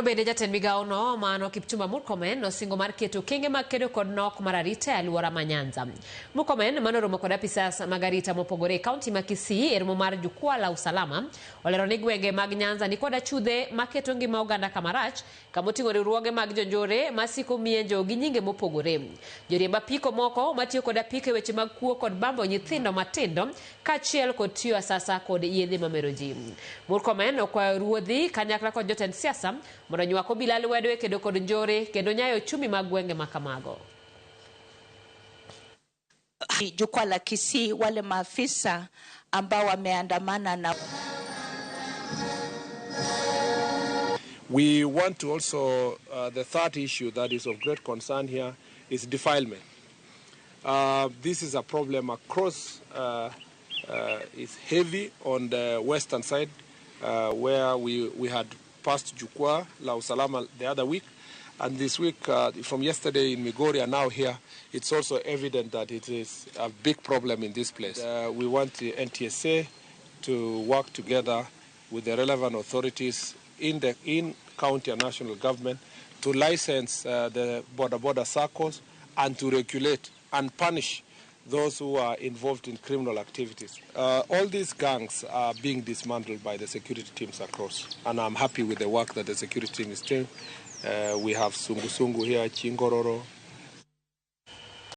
Bende jatend migawo no mano Kipchumba Murkomen osingo mar keto okenge mag kedo kod nok mar arita e alwora ma Nyanza. Murkomen manoromo kod apisas mag arita mopogore e kaunti ma Kisii e romo mar Jukwaa la Usalama olero ni gwenge mag Nyanza ni kod achudhe maketo ngima oganda kamarach kamoting'o riwruoge mag jonjore masiko mienjo gi nyinge mopogore. Joriemb apiko moko matiyo kod apiko e weche mag kuo kod bambo nyithindo matindo kaachiel kod tiyo asasa kod yedhe mamero ji. Murkomen okwayo ruodhi kanyakla kod jotend siasa mondo onywak obila lwedo e kedo kod njore kendo nyayo ochumi mag gwenge ma kamago. Jukwaa la Kisii, wale maafisa ambao wameandamana na We want to also, the third issue that is of great concern here is defilement. This is a problem across, is heavy on the western side, where we had passed Jukwaa la Usalama the other week. And this week, from yesterday in Migori and now here, it's also evident that it is a big problem in this place. We want the NTSA to work together with the relevant authorities in the in county and national government to license the border border circles and to regulate and punish those who are involved in criminal activities. All these gangs are being dismantled by the security teams across, and I'm happy with the work that the security team is doing. We have Sungu Sungu here, Chingororo,